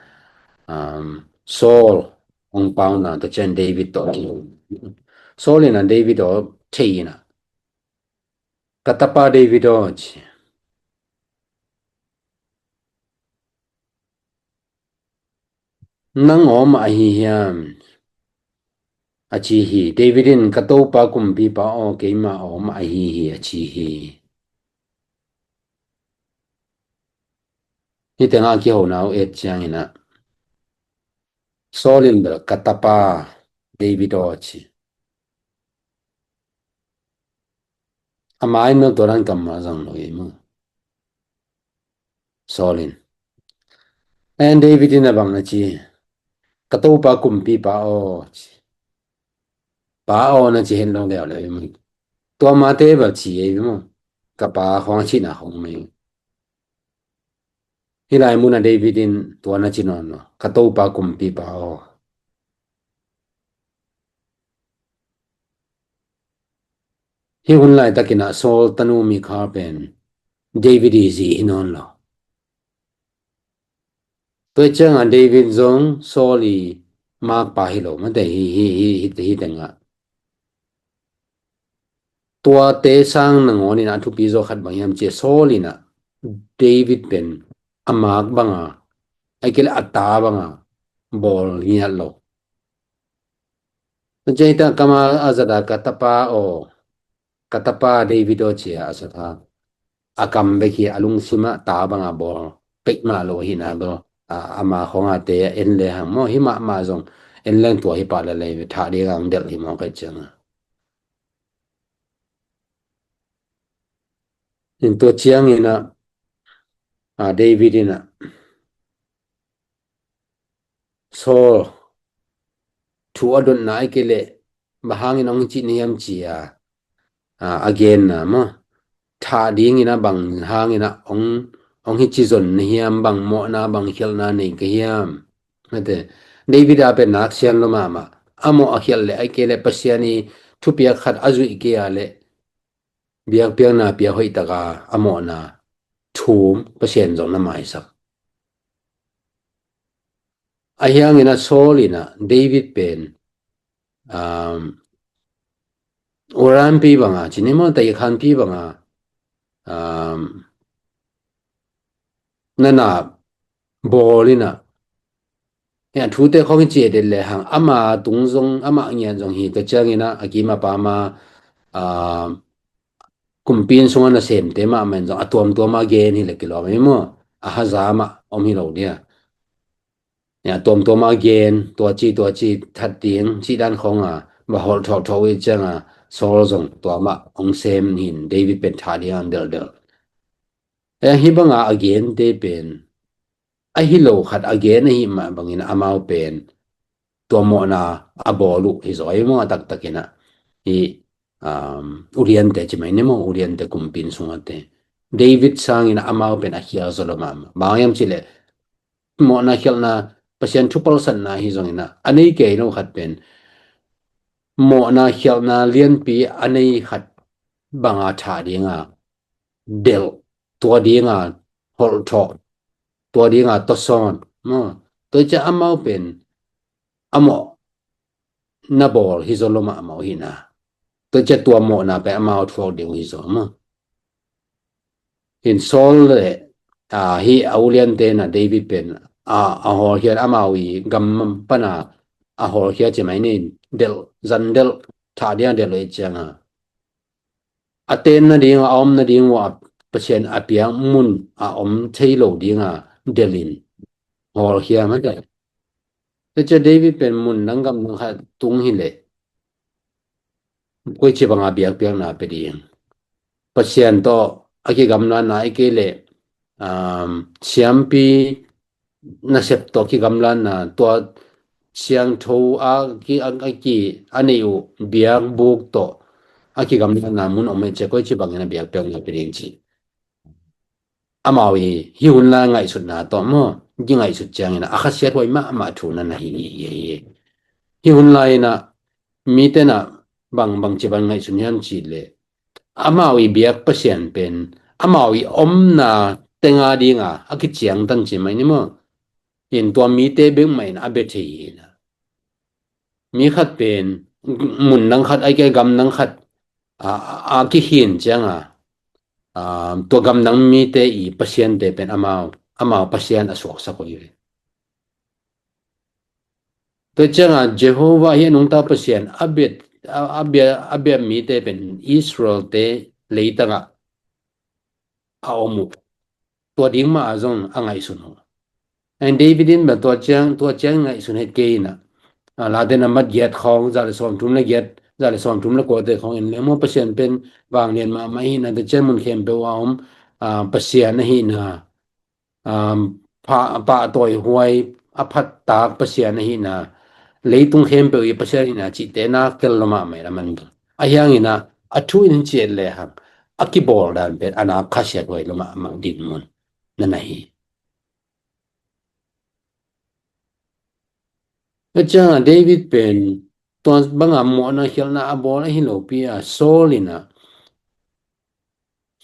um, Saul hong pauna, tua ciang David tawh. Saul in a David aw thei in a, ka tapa David aw, ci. Nang aw mah ahi hiam? A ci hi. David in, ka Topa kumpipa aw, keima aw mah ahi hi, a ci hi. Hih tengah kihona uh et ciangin a, Saul in bel ka tapa David aw, a ci. A mai no tua dan kammal zang lo i mu. Saul in. En David in a bang na ci. Ka topa kumpipa aw. Pa aw na ci hen lo leuleu i mu. Tua mate bel ci ei mu. Ka pa khong a cihna khong mei. Hih lai munah David in tua na ci nawn lo. Ka topa kumpipa aw. Hih hun laitakinah Saul tanu Mikhal pen David i zi hi nawn lo. Tua ciangah David zong Saul i makpa hi lo mate hi hi hi hi hi tengah. Tuate sang nangawn inah a thupi zaw khat bang hiam cia Saul inah David pen a mak banga a kile a ta banga bawl ngiat lo. Tua ciang hita kama a zata ka tapa aw, ka tapa David aw cia a sata a kam bek hi a lungsimah ta banga bawl pek mah lo hina lo. Ama khonga te en le hang maw hi mahmah zong en leng tua hi pah le lei thah ding ang delh hi maw kai cianga. In tua cianginah David inah Saul thu a dotna a kile bang hangin ong hi cih na hiam cia a genna maw thah dingin a bang hangin a ong hi ci zon na hiam, bang mawhna bang khialhna nei ka hiam? Mate David a pen nak sian lo mahmah a mawh a khialh le a kile Pasian i thupiak khat a zuih kei a le biakpiakna pia hoihtaka a mawhna thum Pasian zong na maisak. A hiangin a Saul inah David pen uranpi banga cini maw taikhanpi banga nana bawl inah a thute khong hi cia det le hang ama tung zong ama ngiat zong hi ka cianginah a kima pama kumpi in sunga nasemte mahmah in zong a tuamtuama gen hi le kilawm i maw a hazama om hi lo dia. A tuamtuama gen tuaci tuaci that ding cih dan khonga va holh thawhthawh i cianga Saul zong tuamah ong sem hin David pen thah dinga delhdelh. Hi banga a gente pen ahi lo khat a gen ahi mah bangin amau pen tua mawhna a bawl uh hi zaw i maw a taktakinah hi uliante ci mai ni maw uliante kumpin sungate David sangin amau pen a khial zaw lo mahmah bang hiam cileh mawhna khialhna Pasian thupalsatna hi zonginah a nei kei no khat pen mawhna khialhna lianpi a nei khat banga thah dinga delh tua dinga holhthawh tua dinga tawsawn maw tua cia amau pen a mawh na bawl hi zaw lo mahmah uh hina tua cia tua mawhna pen amau thuak ding uh hi zaw maw. Hin Saul le hi a uliante na David pen a hawlkhia amau i gam pana a hawlkhia ci mai nin delh zan delh thah dinga delh uh i cianga a ten nading a om nading uh a Pasian a piak mun a om thei lo dinga delhin hawlkhia mate. Tua cia David pen mun dang gam dang khat tung hileh koici banga biakpiakna pe ding Pasian tawh a kigamlanna i kei leh siampi nasep tawh kigamlanna tua siangtho a ki a ki a nei uh biakbuk tawh a kigamlanna mun om e cia koici bangin a biakpiakna pe ding ci. Amau i hi hun lai ngaihsutna tawh maw ki ngaihsut ciangin a khasiat huai mahmah thu na na hi hi hi hi. Hi hun lai inah mite na bang bang ci bang ngaihsun hiam ci le amau i biak Pasian pen amau i omna tenga dinga a kiciangtan ci mai ni maw. In tua mite bek mah in a bia thei hi na. Mi khat pen mun dang khat a i kei gam dang khat a kikhin cianga tua gam dang mite i pasiante pen amau amau Pasian a suaksak uh hi ve. Tua cianga Jehovah hi a nungta Pasian a bia a bia a bia mite pen Israelte leitangah a om uh. Tua ding mah a zong a ngaihsun uh. David in bel tua ciang tua ciang ngaihsun het kei inah Late na mat giat khawng za le sawm thum le giat za le sawm thum le kuate khawng en le maw, Pasian pen vanglian mahmah ahihna, tua ciang mun khempeuh a om, aa, Pasian ahihna, aa, pha-, pahtawi huai a phattak Pasian ahihna, leitung khempeuh i Pasian ahihna cihte na tel lo mahmah in a man. Ahi hangin a, a thu in ciat lehang a kibawl dan pen a na khasiat huai lo mahmah dinmun na na hi. Tua ciangin David pen tua banga mawhna khialhna a bawl ahi lopi a, Saul in a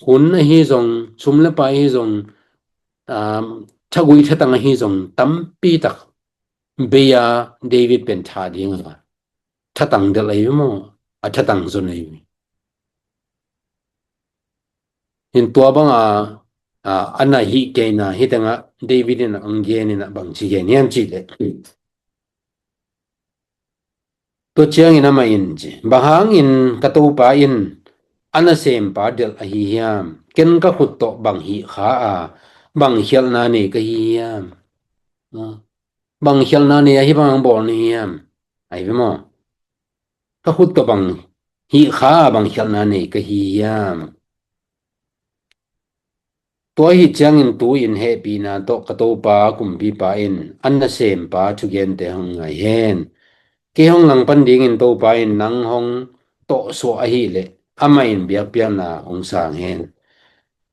hun ahi zong, sum le pai ahi zong, um, thagui thatang ahi zong, tampi tak bei a David pen tha ding a thatang delh ahi maw, a thatang zon ahi. Hin tua banga, a, a na hih keina, hih tengah David in a hong gen in a bangci gen hiam cih leh. Tua ciangin amah in ci, bang hangin ka Topa in a nasempa delh ahi hiam? Ken ka khut tawh bang hih kha a, bang khialhna nei ka hi hiam? Bang khialhna nei ahi bang bawl ni hiam? Ahi ve maw? Ka khut tawh bang hih kha a, bang khialhna nei ka hi hiam? Tua ahi ciangin tu-in hehpihna tawh ka Topa kumpipa in a nasempa thugente hong ngai hen. Kei hong langpan dingin Topa in nang hong tawhsuah ahih leh amah in biakpiakna hong sang hen.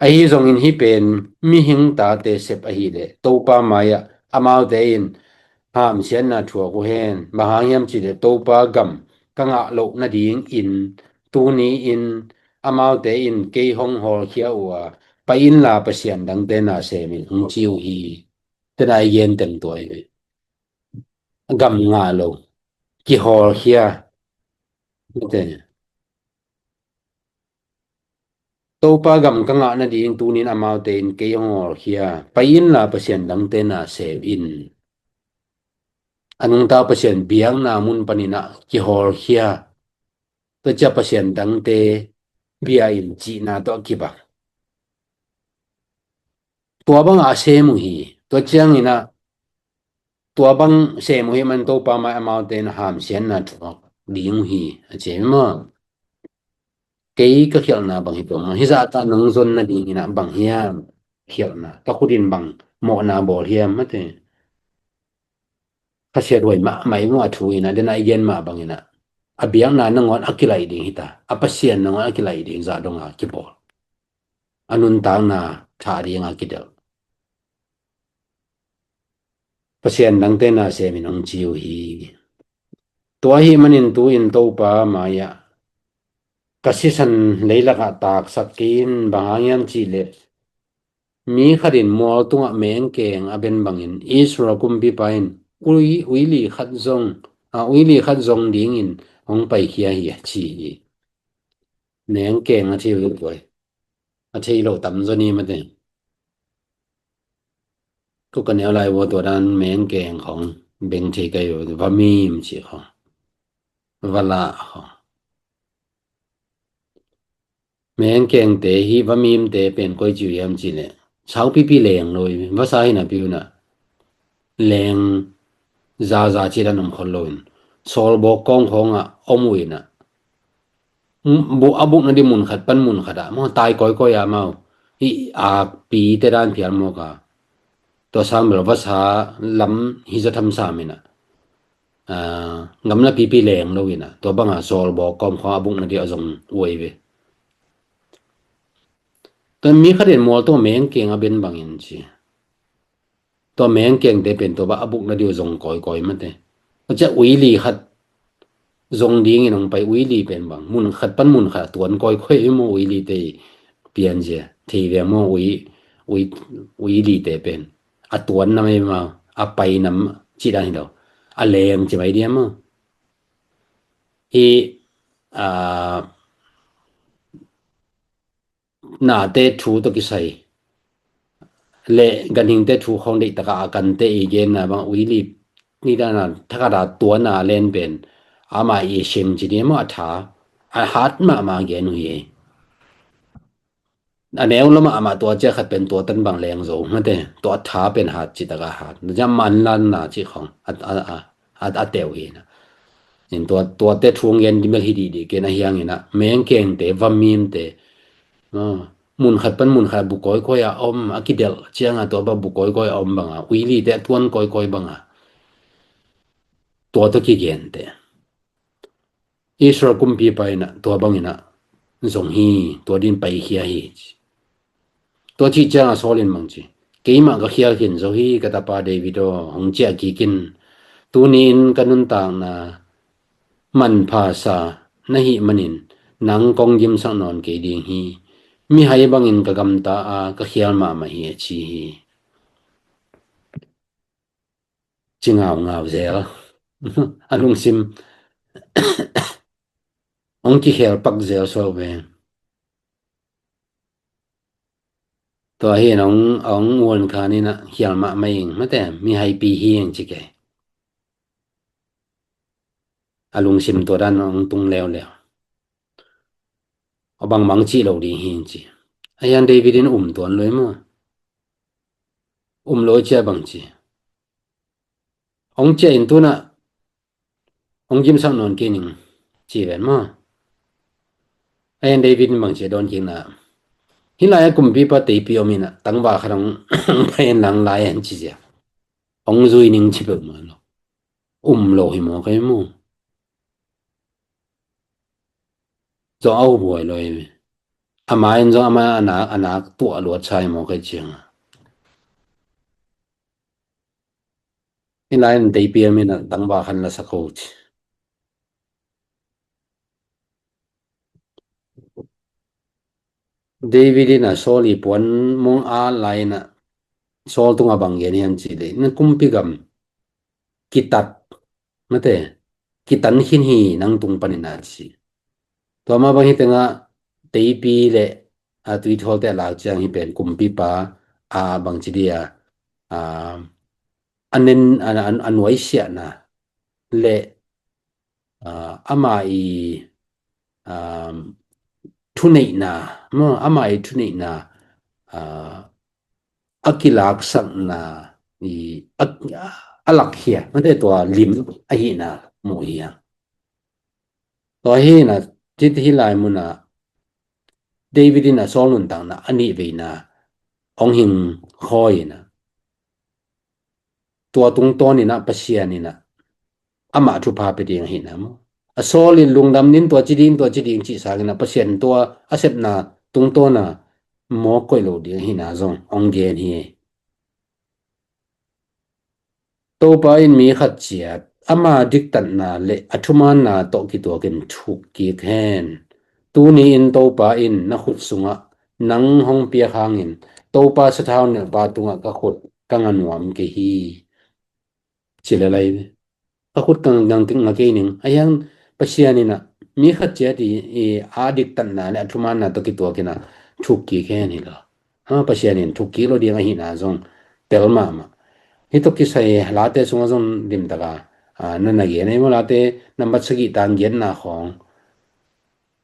Ahi zongin hih pen mihing tate sep ahih leh Topa mai-ah amaute in hamsiatna thuak uh hen. Bang hang hiam cih leh Topa gam ka ngah loh nadingin tuni-in amaute in kei hong hawlkhia uh a, pai inla pasian dangte na sem in, hong ci uh hi. Tena i gen teng tua hi. Gam ngah lo, kihawlkhia. Topa gam ka ngah nading tunin amaute in kei hong hawlkhia, pai inla pasian dangte na sem in. A nungta Pasian biakna mun panin a kihawlkhia. Tua cia pasian dangte bia in cihna tawh a kibang. Tua bangah a sem uh hi. Tua ciangin a, tua bang sem uh hi man Topa mai amaute in a hamsiatna thuak ding uh hi, a ci maw? Kei ka khialhna bang hi tua maw? Hih zahta nang zon nadingin a bang hiam? Khialhna. Ka khut in bang mawhna bawl hiam? Mate. Khasiat huai mahmah i maw a thu in a, den a i gen mah bangin a, a biakna nangawn a kilaih ding hita, a Pasian nangawn a kilaih ding zah donga kibawl. A nuntakna thah dinga kidelh. Pasian dangte na sem in hong ci uh hi. Tua ahih manin tu-in Topa mai-ah ka sisan leilakah taksak kei in, bang hang hiam cih leh mi khat in mual tungah mengkeng a ben bangin Israel kumpipa in ui, uili khat zong, a, uili khat zong dingin hong paikhia hi, a ci hi. Mengkeng a thei uh hi. A thei lo tam zaw ni mate. Ko ka neu lai vua tua dan mengkeng khong beng thei kai uh, va mim ci khong, va lah khong. Mengkengte hi, va mimte pen koi ci uh hiam cih leh, saupipi leng lo hi, vasa hi napi uh na. Leng zaza ci dan om khol lo in, sawlbawk kawng khawngah om uh in a, bu-, a bukna di mun khat pan mun khat ah maw, tai kawikawi ah maw, hih akpite dan phial mawk a. Tua sang bel vasa lam hi za tham sam in a, aa, gamla pipi leng lo in a, tua banga sawlbawk kawm khawng a bukna di a zong uai ve. Tua mi khat in mual tua mengkeng a ben bangin ci. Tua mengkengte pen tua bah a bukna di uh zong kawikawi mate. Tua cia uili khat zong dingin hong pai, uili pen bang mun khat pan mun khat a tuan kawikawi hi maw, uilite i pianzia thei ve maw, ui, ui, uilite pen a tuan nam hi maw, a pai nam ci dan hi lo, a leng ci mai dia maw. Hi, a, nate thu tawh kisai le ganhingte thu khawng deih takah a kante i genna bang uili ni dana thakhat a tuana a len pen ama i sim ci ni maw, a tha a hat mahmah gen uh hi. A neu lo mahmah tua cia khat pen tua tan bang leng zo mate, tua a tha pen hat ci takah hat na, cia manlanna ci khawng a, a, a, a, a teu hi na. In tua, tuate thu hong gen ding bel hi dihdih kei na hiangin ah, mengkengte, vamimte, ah, mun khat pan mun khat bu kawikawi a om, a kidelh ciangah tua bang bu kawikawi a om bangah, uilite a tuan kawikawi bangah, tua tawh kigente. Israel kumpipa in ah tua bangin ah zong hi, tua ding paikhia hi ci. Tua cih ciangah Saul in bang ci, keimah ka khial khin zo hi, ka tapa David aw, hong ciah kik in. Tuni-in ka nuntakna manpha sa na hih manin nang kong gimsak nawn kei ding hi. Mihai bangin ka gamta a, ka khial mahmah hi, a ci hi. Ci ngaungau zel. A lungsim hong kikhel pak zel suak ve. Tua hi in hong, hong uan khan in ah khial mahmah ing, mate, mihaipi hi ing ci kei. A lungsim tua dan hong tung leuleu. A bangbang cih lo ding hi ing ci. A hian David in um tuan lo hi maw? Um lo cia bang ci. Hong ciah in tu-in ah hong gimsak nawn kei ning ci ven maw? A hian David in bang ci a dawn kikna, hih lai-ah kumpipa teipi om in ah tangval khat hong, hong pai in lang lai-ah ci zia. Hong zui ning ci peuhmah lo. Um lo hi maw kei mu? Zong a hubuai lo hi. Ama in zong ama a nak, a nak tuah luat sa hi maw kei ciangah. Hih lai-in teipi om in ah tangval khat la sak ho ci. David in ah Saul i puan mong a lai-in ah Saul tungah bang gen hiam cih leh, na kumpi gam kitat, mate, kitan khin hi nang tung panin a ci. Tua mah bang hi tengah teipi le, a, tuithawl te a lak ciang hih pen kumpipa, a, bang ci dia, a, a nen, a, a, a nuaisiahna le, a, ama i, a, thuneihna, maw, ama i thuneihna, a, a kilaksakna i, a, a lakkhia, mate, tua lim ahihna mu hi a. Tua hi in ah, cit hih lai munah David in ah Saul nuntakna a nih veina hong hing khawi in ah, tua tungtawn in ah Pasian in ah amah thupha pia ding ahihna maw? A Saul in lungdam in tua ci ding, tua ci ding cih sangin ah Pasian tua a sepna tungtawn a mawk koih lo ding ahihna zong hong gen hi. Topa in mi khat ciat ama diktatna le a thumaanna tawh kituakin thuk kik hen. Tuni-in Topa in na khut sungah nang hong piak hangin Topa sathau nilhpa tungah ka khut ka nga nuam kei hi. Ci le lai ve. Ka khut ka nga, nga kei ning. A hiang Pasian in ah mi khat ciat i, i a diktatna le a thumaanna tawh kituakin ah thuk kik hen hi lo. Ha, Pasian in thuk kik lo ding ahihna zong tel mahmah. Hih tawh kisai Late sungah zong limtaka, a, na na gen ei maw, Late nambat sagih tang giatna khawng.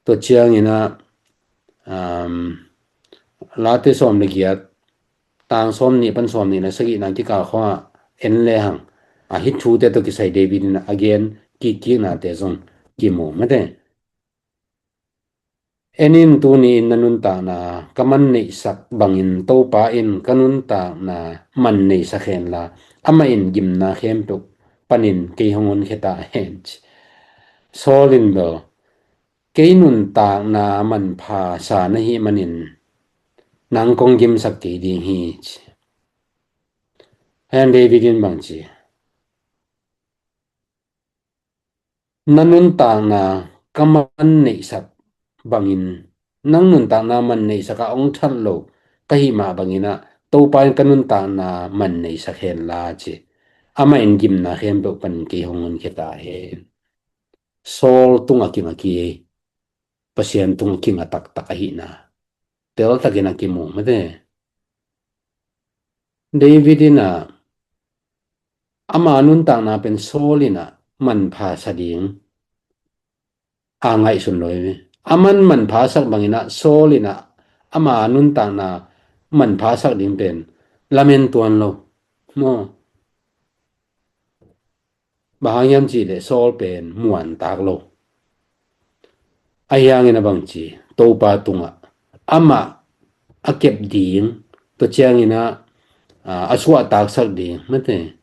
Tua ciangin ah, um, Late sawm le giat, tang sawm nih pan sawm nih le sagihna kikal khawngah en lehang, a, hih thute tawh kisai David in a gen kikkiknate zong kimu mate. En in, tuni-in na nuntakna ka man neihsak bangin Topa in ka nuntakna man neisak henla, amah in gimna khempeuh panin kei hong honkhia ta hen ci. Saul in bel, kei nuntakna manpha sa na hih manin nang kong gimsak kei ding hi ci. Hian David in bang ci, na nuntakna ka man neihsak bangin, nang nuntakna man neihsak a hong that lo ka hih mah bangin ah Topa in ka nuntakna man neisak henla ci. Amah in gimna khempeuh pan kei hong honkhia ta hen. Saul tungah kinga kei, Pasian tungah kinga taktak ahihna teltakin a kimu mate. David in ah ama nuntakna pen Saul in ah manpha sa ding a ngaihsun lo hi. Aman manpha sak bangin ah Saul in ah ama nuntakna manpha sak ding pen lamen tuan lo maw? Bang hang hiam cih leh Saul pen muantak lo. Ahi hangin a bang ci, Topa tungah amah a kep ding, tua ciangin ah, a, a suahtaksak ding, mate.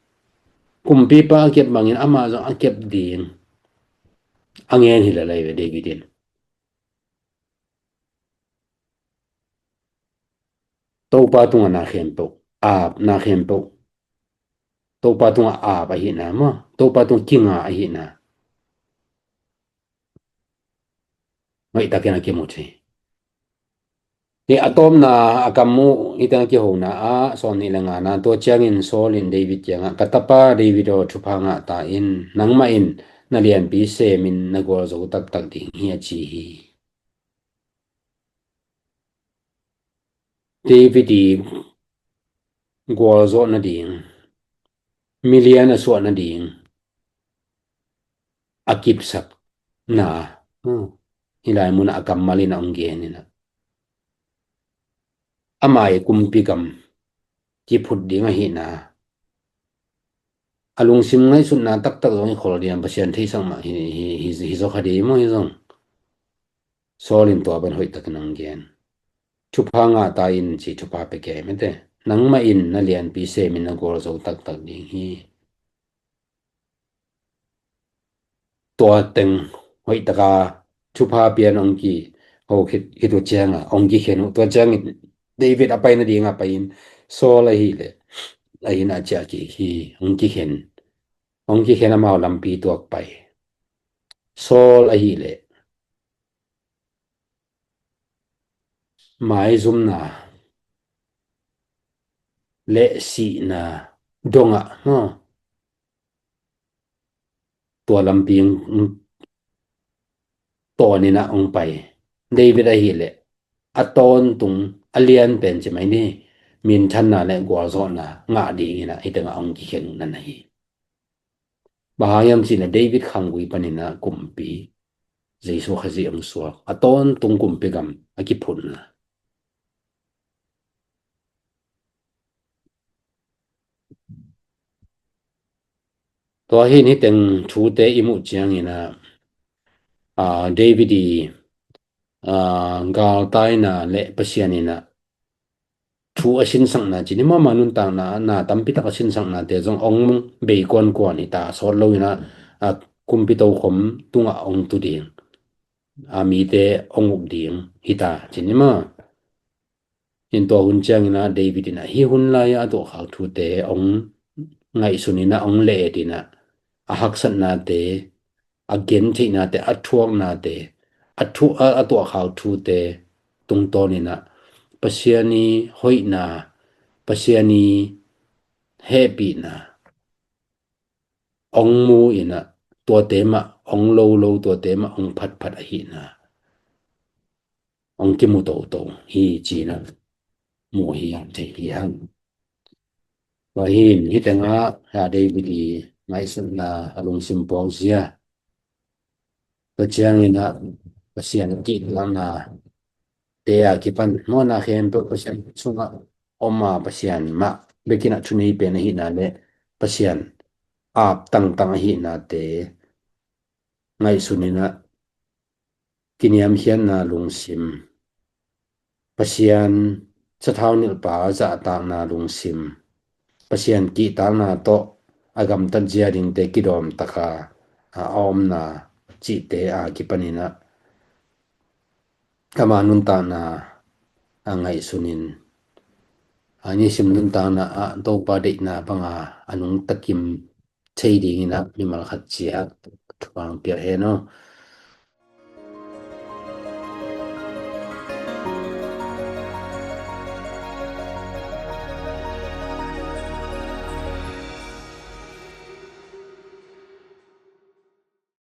Kumpipa a kep bangin amah zong a kep ding a ngen hi lel ahi ve David in. Topa tungah na khempeuh, ap na khempeuh. Topa tungah ap ahihna maw, Topa tungah kinga ahihna. Hoihtakin a kimu thei. Hi a tawpna a kam uh, hih teng a kihona ah, sawm nih le ngana, tua ciangin Saul in David kiangah, ka tapa David aw, thupha ngah ta in, nangmah in na lianpi semin na gualzo taktak ding hi, a ci hi. David i gualzawh nading, milian a suah nading a kipsakna, hmm, hih lai munah a kammal in a hong gen in ah, ama i kumpi gam kiphut ding ahihna, a lungsim ngaihsutna taktak zong i khol ding, Pasian theisak mah hi, hi, hi, hi zaw kha ding maw, hi zong. Saul in tua bang hoihtakin hong gen. Thupha ngah ta in ci, thupha pia kei, mate. Nangmah in na lianpi semin na gualzo taktak ding hi. Tua teng hoihtaka thupha pian hong kiho khit, khit uh cianga hong kikhen uh. Tua ciangin David a pai nadinga pai-in Saul ahih leh, ahihna ciah kik hi, hong kikhen. Hong kikhen, amau lampi tuak pai. Saul ahih leh maizumna le sihna dongah, maw, tua lampi tawn in ah hong pai. David ahih leh a tawntung, a lianpen ci mai ni, minthanna le gualzawhna ngah dingin ah hih tengah hong kikhen uh na hi. Bang hang hiam cih leh David khanggui panin ah kumpi Jesu Khazih hong suak, a tawntung kumpi gam a kiphutna. Tua hi in hih teng thute i muh ciangin ah, aa, David i, aa, galtaina le Pasian in ah thu a sinsakna ci ni maw, ama nuntakna, na tampi tak a sinsaknate zong hong bei kuankuan hi ta, a sawt lo in ah, a kumpi tokhom tungah hong tu ding, a mite hong uk ding hi ta ci ni maw. In tua hun ciangin ah David in ah hih hun lai-ah a tuahkhak thute hong ngaihsun in ah, hong le-et in ah, a haksatnate, a gentheihnate, a thuaknate, a thu, a, a tuahkhak thute tungtawn in ah Pasian i hoihna, Pasian i hehpihna hong mu in ah, tuate mah hong lo lo, tuate mah hong phatphat ahihna hong kimu toto hi ci-in ah mu hi, thei hi hang. Tua hi in hih tengah, a, David i ngaihsutna, a lungsim puakzia, tua ciangin ah Pasian kihtaknate a kipan, maw, na khempeuh Pasian sungah om a, Pasian mah bek in ah thunei pen ahihna le Pasian ap tangtang ahihnate ngaihsun in ah, kiniamkhiatna lungsim, Pasian sathau nilhpa zahtakna lungsim, Pasian kihtakna tawh a gamtat zia dingte kidawmtaka a, a omna cihte a kipan in ah, ama nuntakna a ngaihsun in, a nisim nuntakna ah Topa deihna banga a nungta kim thei dingin ah mimal khat ciat thupha hong piak hen aw.